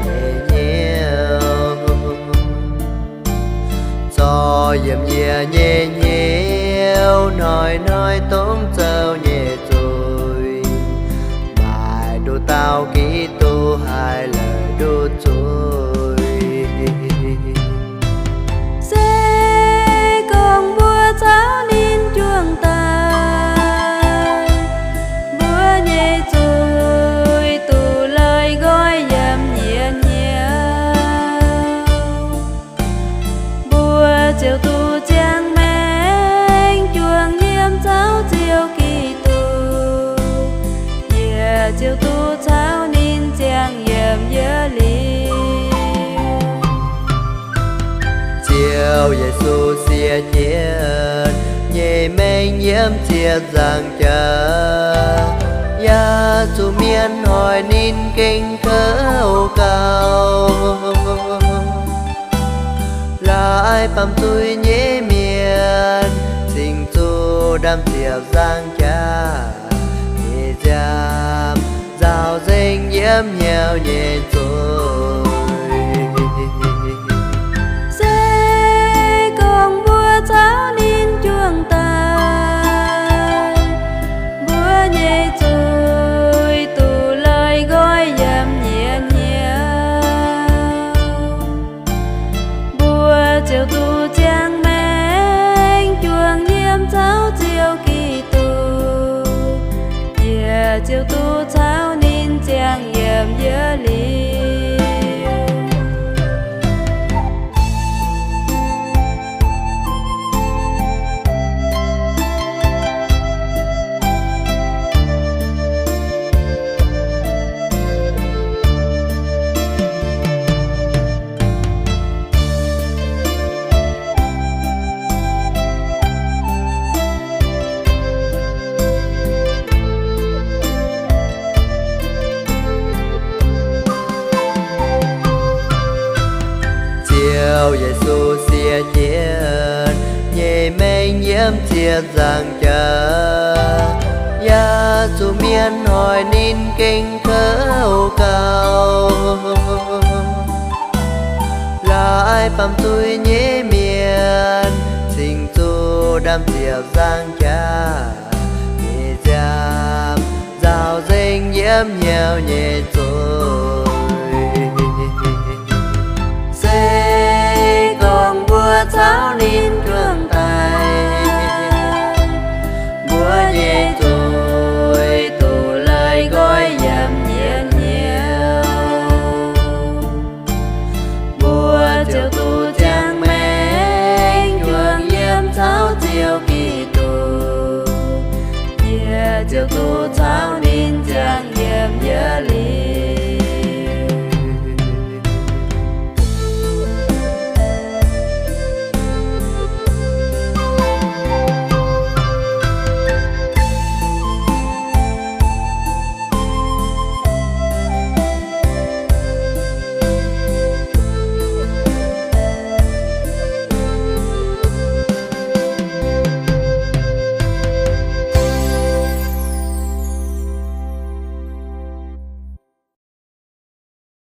nyei hnyouv, zorc yiem yie nyei hnyouv, hnoi-hnoi dongh zoux nyei zuiz, maaih nduqc dauh Giduc haih la'duqv zuiz. Se gorngv mbuo caux ninh juangc daaih, mbuo nyei zuiz duqv lorz nqoi yiem yie nyei hnyouv, mbuo ziouc duqv ziangh maengc juangc yiem caux Ziouv Giduc. Yie ziouc duqv caux ninh ziangh yiem yie liuz. Ziouv Yesu siev jienv nyei mengh yiem ziepc nzaangc jaax, yaac zuqc mienh hoic ninh gengh kouv gauh. Laaix baamh zuiz nyei mienh cingx zuqc ndaamv-ziepc nzaangc jaax nyei nziaamv nzaaux nzengc yiem hnyouv nyei zuiz. Se gorngv mbuo caux ninh juangc daaih, mbuo nyei zuiz duqv lorz nqoi yiem yie nyei hnyouv, mbuo ziouc duqv ziangh maengc juangc yiem caux Ziouv Giduc. Yie ziouc duqv caux ninh ziangh yiem yie liuz. Ziouv Yesu siev jienv nyei mengh yiem ziepc nzaangc jaax, yaac zuqc mienh hoic ninh gengh kouv gauh. Laaix baamh zuiz nyei mienh cingx zuqc ndaamv-ziepc nzaangc jaax nyei nziaamv nzaaux nzengc yiem hnyouv nyei zuiz.